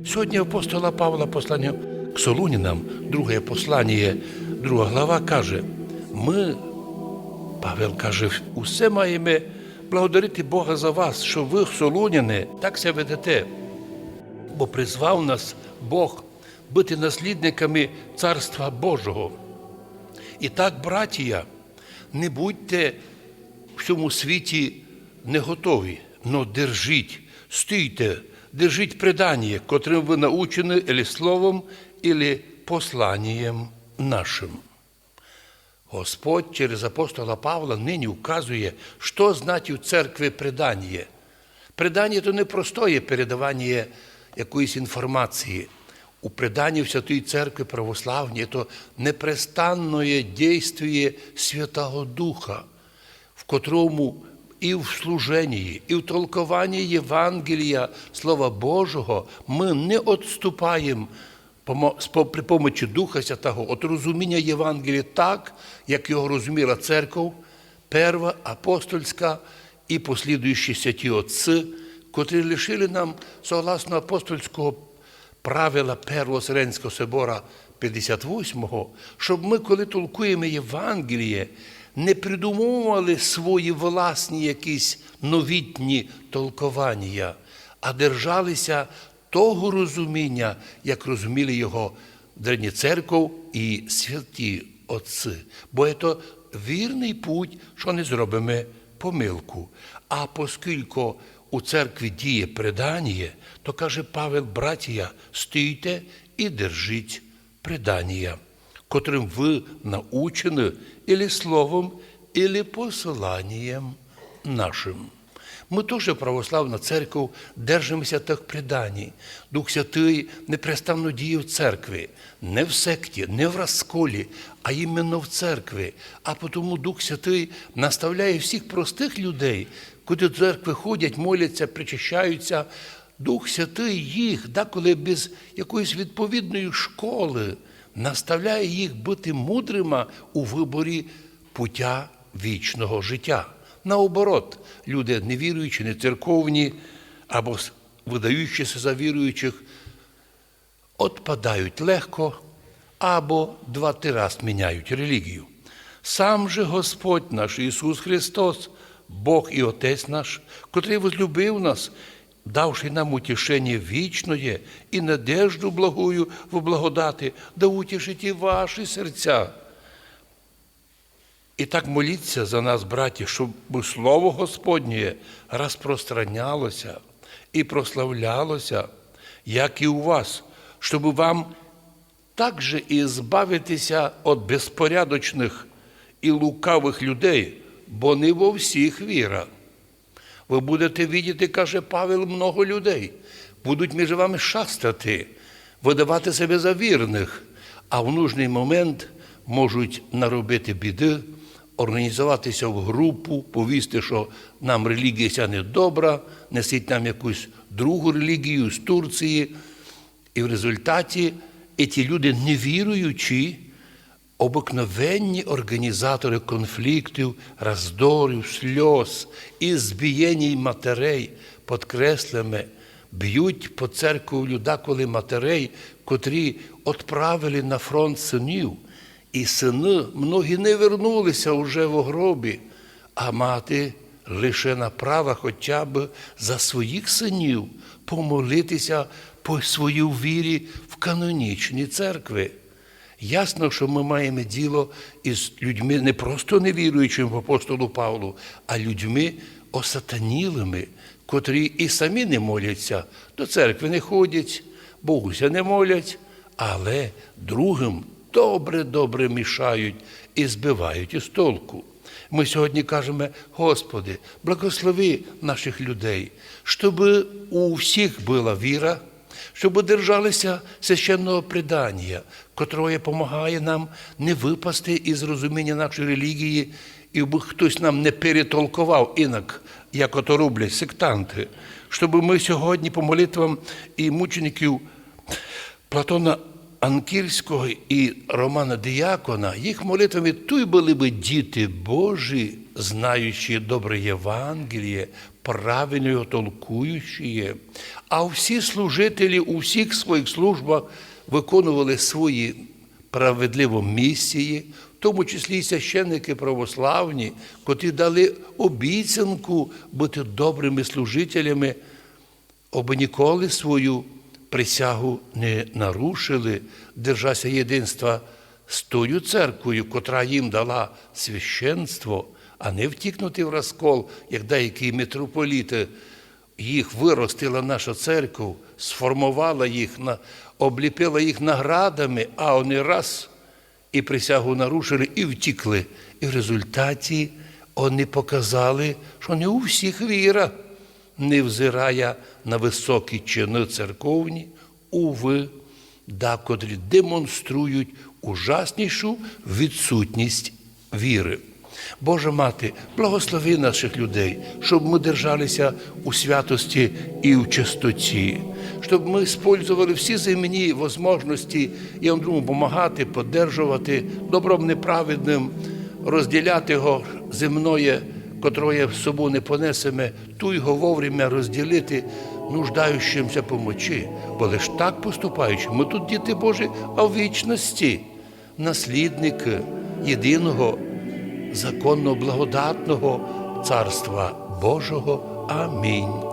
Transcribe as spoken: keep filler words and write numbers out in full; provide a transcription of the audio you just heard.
Сьогодні апостола Павла послання к Солунянам, друге послання, друга глава, каже: «Мы, Павел каже, усе маєме благодарити Бога за вас, што вы, солуняне, так ся ведете, бо призвав нас Бог быти наслідниками Царства Божого. І так, братія, не будьте в сьому світі не готові, но держіть, стійте, держіть преданіє, котрым вы научені или словом, или посланієм нашим». Господь через апостола Павла нині указує, што значить у церкви преданіє. Преданіє то не простоє передаваніє якоїсь інформації. У преданні в Святій Церкви православній то непрестанноє дійствіє Святого Духа, в котрому і в служенії, і в толкованні Євангелія Слова Божого мы не отступаєм помо-, з по-, при помочі Духа Святого от розуміння Євангелія так, як його розуміла церков, перва, апостольська і послідуючі святі отці, котрі лишили нам, согласно апостольського правила Первого Вселенського собора пятдесят восьмого, щоб мы, коли толкуєме Євангеліє, не придумовували свої власні якісь новітні толкованія, а держалися того розуміння, як розуміли його древня церков і святі отці. Бо це вірний путь, што не зробиме помилку. А поскілько у церкві діє преданіє, то каже Павел: «Братія, стійте і держіть преданія, котрым вы научені или словом, или посланієм нашим». Мы тоже, православна церков, держимося тых преданій. Дух Святый непрестанно діє в церкви, не в секті, не в расколі, а іменно в церкви. А потому Дух Святый наставляє всіх простых людей, котрі до церкви ходять, моляться, причащаються. Дух Святый їх, деколи без якоїсь відповідної школы, наставляє їх быти мудрима у выборі путя вічного життя. Наоборот, люди невіруючі, нецерковні або с-, выдаючі ся за віруючих, отпадають легко або два-три раз міняють релігію. Сам же Господь наш Ісус Христос, Бог і Отець наш, котрый возлюбив нас, давши нам утішеніє вічноє і надежду благую в благодати, да утішить і ваші серця. І так моліться за нас, браті, щоб слово Господнє розпространялося і прославлялося, як і у вас, щоб вам также і збавитися від безпорядочных і лукавых людей, бо не во всіх віра. Вы будете видіти, каже Павел, много людей. Будуть між вами шастати, выдавати себе за вірных, а в нужный момент можуть наробити біды, організовати ся в групу, повісти, што нам релігія ся недобра, несіть нам якусь другу релігію з Турції. І в результаті ті люди, невіруючі, обыкновенні організаторы конфліктів, раздорів, сльоз і збієній матерей, подкреслиме, бють по церкви даколи матерей, котрі отправили на фронт сынів, і сыны многі не вернулися уже во гробі, а мати лишена права хоча б за своїх сынів помолитися по своїй вірі в канонічній церкви. Ясно, што мы маєме діло із людьми не просто невіруючими по апостолу Павлу, а людьми осатанілыми, котрі і самі не моляться, до церкви не ходять, Богу ся не молять, але другым добре-добре мішають і збивають із толку. Мы сьогодні кажеме: «Господи, благослови наших людей, щоб у всіх была віра, щоб держалися священного преданія, котроє помагає нам не выпасти із розуміння нашої релігії, і бы хтось нам не перетолковав інак, як ото роблять сектанты, щоб мы сьогодні по молитвам і мучеників Платона Анкірського і Романа Діякона, їх молитвами туй были бы діти Божі, знаючи добре Євангеліє, правильно його толкуючи, а всі служителі у всіх своїх службах виконували свої справедливо місії, в тому числі і священники православні, котрі дали обіцянку бути добрими служителями, обы ніколи свою присягу не нарушили, держася єдинства з тою церквою, котра їм дала священство, а не втікнути в розкол, як деякі митрополіти. Їх выростила наша церква, сформовала їх, на-, обліпила їх наградами, а вони раз і присягу нарушили, і втікли. І в результаті вони показали, що не у всіх віра, невзирая на високі чины церковні, увы, дакотрі демонструють ужаснішу відсутність віри. Божа Мати, благослови наших людей, щоб ми держалися у святості і у чистоті, щоб ми использовали всі земні возможності, я вам думаю, помагати, поддержувати, добром неправедним розділяти його земноє, котроє з собою не понесеме, туй його вовремя розділити нуждаючимся помочи. Бо лиш так поступаючи, ми тут діти Божі, а в вічності наслідники єдиного законного благодатного Царства Божого. Амінь.